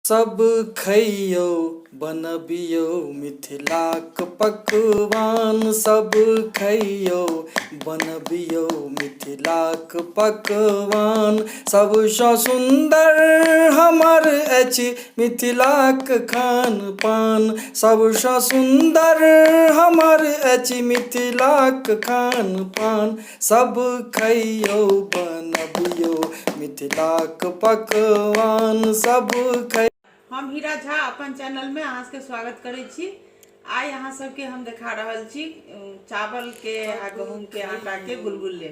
सब खइयौ बनबियौ मिथिलाक पकवान। सब खइयौ बनबियौ मिथिलाक पकवान। सबसँ सुन्दर हमर अछि मिथिलाक खान पान। सबसँ सुन्दर हमर अछि मिथिलाक खान पान। सब खइयौ बनबियौ मिथिलाक पकवान। सब खइ हम हीरा झा अपन चैनलमे अहाँ सबके स्वागत करै छी। आइ अहाँ सबके हम देखा रहल छी चावलके आ गहूँमके आटाके गुलगुले।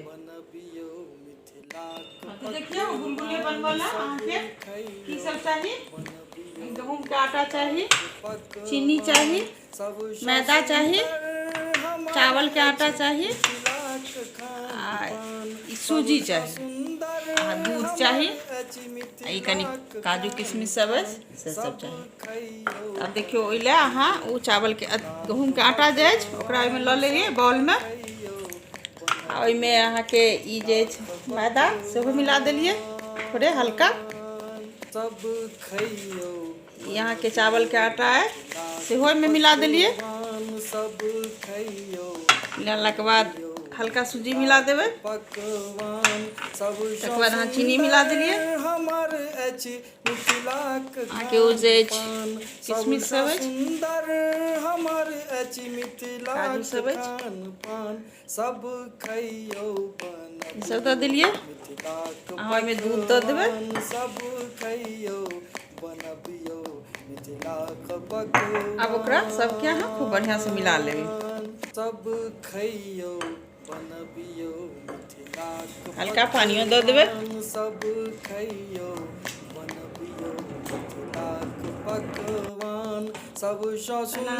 तऽ देखियौ गुलगुले बनबऽ लए अहाँके की सब चाही। गहूँमके आटा चाही, चीनी चाही, मैदा चाही, चावलके आटा चाही आ ई सूजी चाही आ दूध चाही आ ई कनि काजू किशमिश सब अछि से सब चाही। आब देखियौ ओहि लए अहाँ ओ चावलके गहूँमके आटा जे अछि ओकरा ओहिमे लऽ लेलियै बाउलमे आ ओहिमे अहाँके ई जे अछि मैदा सेहो मिला देलियै थोड़े हल्का। ई अहाँके चावलके आटा अइ सेहो एहिमे मिला देलियै। मिलेलाके बाद हल्का सूजी मिला देबै, तकर बाद अहाँ चीनी मिला देलियै। अहाँके ओ जे अछि किशमिश सब अछि, काजू सब अछि, ई सब दऽ देलियै। अहाँ ओहिमे दूध दऽ देबै। आब ओकरा सबके अहाँ खूब बढ़िआँसँ मिला लेबै। हल्का पानियो दऽ देबै।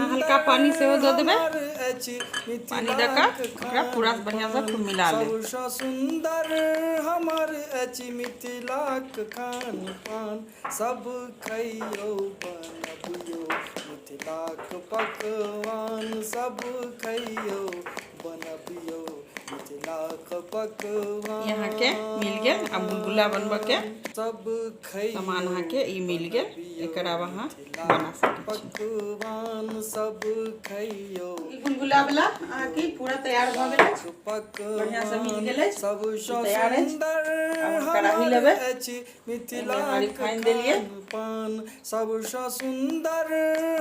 हल्का पानि सेहो दऽ देबै। पानि दऽ कऽ ओकरा पूरा बढ़िआँसँ खूब मिला लेब। सुन्दर हमर अछि मिथिलाक खान पान। सब खइयौ बनबियौ मिथिलाक पकवान। सब खइयौ बनबियौ मिथिलाक पकवान। ई अहाँके मिल गेल। आब गुलगुला बनबऽके सब खइयौ सामान अहाँके ई मिल गेल। एकर आब अहाँ बना सकै छी। पकवान। सब खइयौ ई गुलगुला वाला अहाँके पूरा तैयार भऽ गेल अछि, बढ़िआँसँ मिल गेल अछि, सबसँ तैयार अछि। सुन्दर आब हम कड़ाही हमर लेबै, अछि एहिमे अहाँ मिथिलाक रिफाइन देलियै। खान पान। सबसँ सुन्दर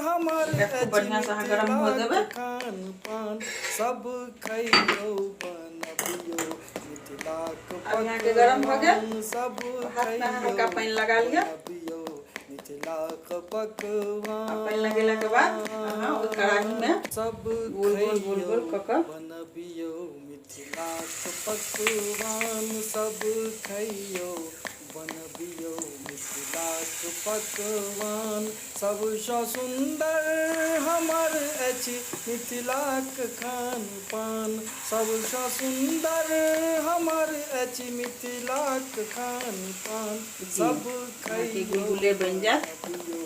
हमर एकरा खूब अछि बढ़िआँसँ अहाँ गरम हुअ मिथिलाक देबै। खान पान। सब खइयौ बनबियौ मिथिलाक आब अहाँके गरम भऽ गेल। पकवान। सब हाथमे अहाँ खइयौ हल्का पानि लगा लिअ। बनबियौ मिथिलाक आ पानि लगेलाके बाद अहाँ ओहि कड़ाहीमे पकवान। सब गोल गोल गोल खइयौ गोल कऽ कऽ बनबियौ मिथिलाक पकवान। सब खइयौ बनबियौ मिथिलाक पकवान। सबसँ सुन्दर हमर अछि मिथिलाक खान पान। सबसँ सुन्दर हमर अछि मिथिलाक खान पान। देखियौ सब अहाँके खइयौ गुलगुले बनि जायत। बनबियौ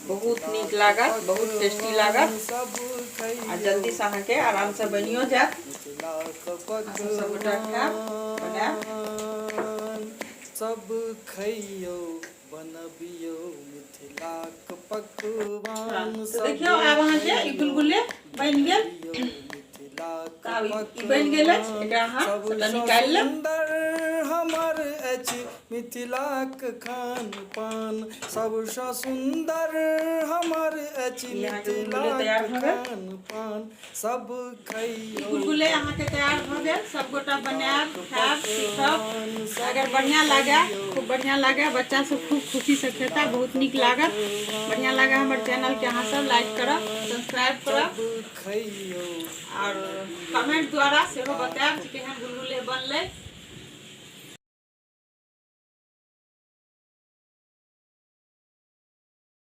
बहुत नीक मिथिलाक लागत, बहुत टेस्टी पकवान। लागत सब आ खइयौ जल्दीसँ अहाँके आरामसँ बनबियौ बनियो जायत। मिथिलाक अहाँ सब सबगोटा खायब, बनायब। पकवान। सब खइयौ बनबियौ मिथिलाक पकवान। तऽ सब देखियौ आब अहाँके ई खइयौ गुलगुले बनि गेल। बनबियौ मिथिलाक तऽ आब ई बनि गेल अछि, पकवान। एकरा अहाँ सबटा सबसँ निकालि लेब। सुन्दर हमर अछि मिथिलाक खान पान। सबसँ सुन्दर हमर अछि ई अहाँके गुलगुले मिथिलाक तैयार भऽ गेल। खान पान। सब ई खइयौ गुलगुले अहाँके तैयार भऽ बनबियौ गेल। सबगोटा बनायब, मिथिलाक खायब, सीखब। पकवान। सब अगर बढ़िआँ लागए, खइयौ खूब बढ़िआँ लागए, बच्चा सब बनबियौ खूब खुशीसँ खेता, बहुत मिथिलाक नीक लागत। बढ़िआँ लागए हमर चैनलके अहाँ सब लाइक करब, पकवान। सब्सक्राइब करब सब खइयौ आओर बनबियौ कमेंट द्वारा सेहो मिथिलाक बतायब जे केहन गुलगुले बनलै।